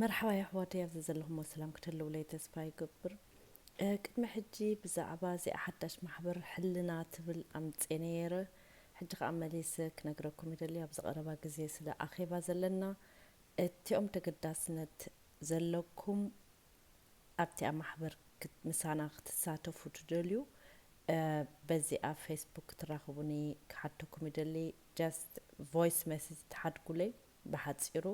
መርሓባ የሕዋተይ፣ ኣብዚ ዘለኹሞ ሰላም ክትህልውለይ ተስፋ ይገብር። እ፣ ቅድሚ ሕጂ ብዛዕባ እዚኣ ሓዳሽ ማሕበር ሕልና ትብል ኣምጽኤ ነይረ። ሕጂ ከኣ መሊሰ ክነግረኩም ይደሊ። ኣብዚ ቀረባ ግዜ ስለ ኣኼባ ዘለና፣ እቲኦም ተገዳስነት ዘለኩም ኣብቲኣ ማሕበር ክት-፣ ምሳና ክትሳተፉ ትደልዩ፣ እ፣ በዚኣ ፌስቡክ ክትራኽቡኒ ክሓተኩም ይደሊ። ጀስት ቮይስ መሴጅ ትሓድጉለይ ብሓጺሩ፣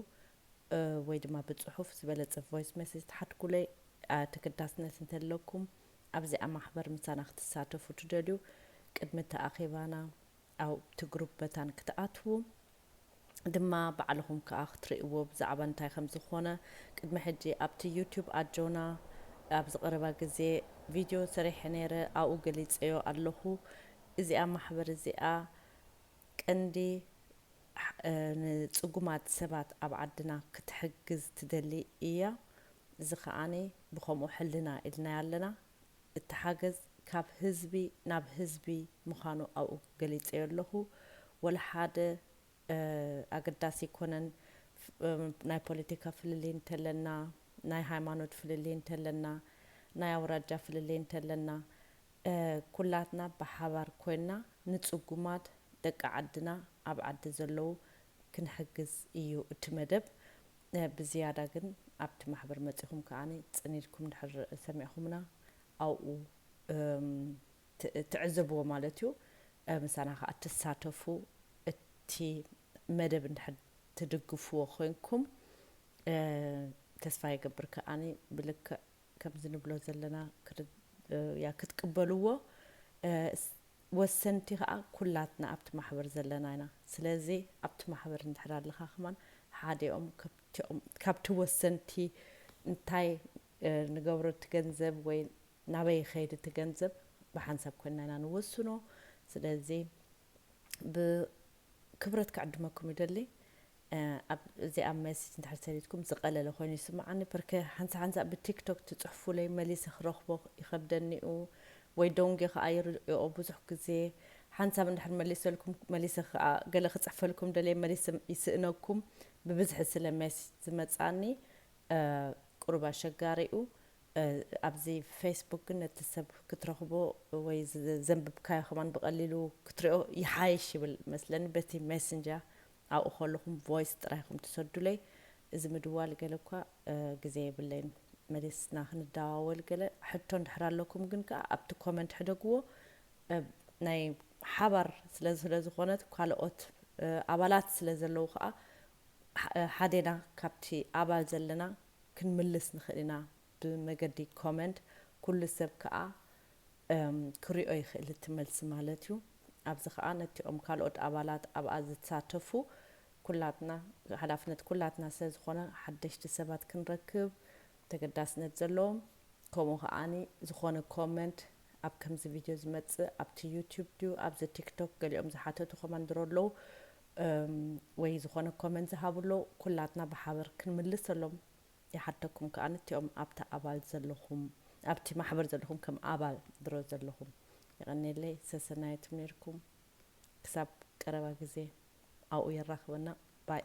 እ፣ ወይ ድማ ብጽሑፍ ዝበለጸ ቮይስ መሴጅ ትሓድጉለይ። እ፣ ተገዳስነት እንተለኩም ኣብዚኣ ማሕበር ምሳና ክትሳተፉ ትደልዩ፣ ቅድሚ እቲ ኣኼባና ኣብቲ ግሩፕ መታን ክትኣትዉ ድማ ባዕልኹም ከኣ ክትርእይዎ ብዛዕባ እንታይ ከም ዝኾነ። ቅድሚ ሕጂ ኣብቲ ዩቱብ ኣጆና ኣብዚ ቀረባ ግዜ ቪድዮ ሰሪሐ ነይረ፣ ኣብኡ ገሊጸዮ ኣለኹ። እዚኣ ማሕበር እዚኣ ቀንዲ ሕ-፣ እ፣ ንጽጉማት ሰባት ኣብ ዓድና ክትሕግዝ ትደሊ እያ። እዚ ከኣኒ ብኸምኡ ሕልና ኢልናያ ኣለና። እቲ ሓገዝ ካብ ህዝቢ ናብ ህዝቢ ምዃኑ ኣብኡ ገሊጸዮ ኣለኹ። ወላ ሓደ፣ እ፣ ኣገዳሲ ኣይኮነን። ፍ-፣ እ፣ ናይ ፖለቲካ ፍልልይ እንተለና፣ ናይ ሃይማኖት ፍልልይ እንተለና፣ ናይ ኣውራጃ ፍልልይ እንተለና፣ እ፣ ኩላትና ብሓባር ኮይንና ንጽጉማት ደቂ ዓድና ኣብ ዓዲ ዘለዉ ክንሕግዝ እዩ እቲ መደብ። እ፣ ብዝያዳ ግን ኣብቲ ማሕበር መጺኹም ከኣኒ ጽን ኢልኩም ድሕር ሰሚዕኹምና ኣብኡ፣ እም፣ ት-፣ ትዕዘብዎ ማለት እዩ። እ፣ ምሳና ከኣ ትሳተፉ፣ እቲ መደብ እንድሕር ትድግፍዎ ኮይንኩም፣ እ፣ ተስፋ ይገብር ከኣኒ ብልክዕ ከምዚ ንብሎ ዘለና ክር-፣ እ፣ ያ ክትቅበልዎ። እ፣ ስ-፣ ወሰንቲ ከኣ ኩላትና ኣብቲ ማሕበር ዘለና ኢና። ስለዚ ኣብቲ ማሕበር እንድሕር ኣለኻ ከማን ሓዲኦም ካብቲኦም፣ ካብቲ ወሰንቲ እንታይ፣ እ፣ ንገብሮ እቲ ገንዘብ ወይ ናበይ ይኸይድ እቲ ገንዘብ ብሓንሳብ ኮይንና ኢና ንወስኖ። ስለዚ ብክብረት ክዕድመኩም ይደሊ። እ፣ ኣብ እዚኣ ሜሴጅ እንድሕር ሰዲድኩም ዝቐለለ ኮይኑ ይስምዓኒ። በርከ ሓንሳ ሓንሳ ብቲክቶክ ትጽሕፉለይ መሊሰ ክረኽቦ ይኸብደኒ እዩ። ወይ ደንጉየ ከኣ ይርእዮ ብዙሕ ግዜ። ሓንሳብ እንድሕር መሊሰልኩም፣ መሊሰ ከኣ ገለ ክጽሕፈልኩም ደልየ መሊሰ ይስእነኩም። ብብዝሒ ስለ ሜሴጅ ዝመጻኒ፣ እ፣ ቁሩብ ኣሸጋሪ እዩ። እ፣ ኣብዚ ፌስቡክ ግን ነቲ ሰብ ክትረኽቦ ወይ ዝ-፣ ዘንብብካዮ ከማን ብቐሊሉ ክትሪኦ ይሓይሽ ይብል መስለኒ። በቲ ሜሰንጀር ኣብኡ ከለኹም ቮይስ ጥራይ ኢኹም ትሰዱለይ። እዚ ምድዋል ገለ እኳ፣ እ፣ ግዜ የብለይን። መሊስና ክንደዋወል ገለ ሕቶ እንድሕር ኣለኩም ግን ከኣ ኣብቲ ኮመንት ሕደግዎ። እ፣ ናይ ሓባር ስለ፣ ስለ ዝኾነት ካልኦት፣ እ፣ ኣባላት ስለ ዘለዉ ከኣ ሓ-፣ ሓዴና ካብቲ ኣባል ዘለና ክንምልስ ንኽእል ኢና ብመገዲ ኮመንት። ኩሉ ሰብ ከኣ፣ እም፣ ክሪኦ ይኽእል እቲ መልሲ ማለት እዩ። ኣብዚ ከኣ ነቲኦም ካልኦት ኣባላት ኣብኣ ዝሳተፉ ኩላትና፣ ሓላፍነት ኩላትና ስለ ዝኾነ ሓደሽቲ ሰባት ክንረክብ ተገዳስነት ዘለዎም፣ ከምኡ ከኣኒ ዝኾነ ኮመንት ኣብ ከምዚ ቪድዮ ዝመጽእ ኣብቲ ዩቱብ ድዩ ኣብዚ ቲክቶክ ገሊኦም ዝሓተቱ ከማን ድሮ ኣለዉ፣ እም፣ ወይ ዝኾነ ኮመንት ዝሃቡ ኣለዉ፣ ኩላትና ብሓበር ክንምልሰሎም ይሓተኩም። ከኣ ነቲኦም ኣብቲ ኣባል ዘለኹም፣ ኣብቲ ማሕበር ዘለኹም ከም ኣባል ድሮ ዘለኹም የቐንየለይ። ሰሰናየትም ነይርኩም። ክሳብ ቀረባ ግዜ ኣብኡ የራኽበና። ባይ።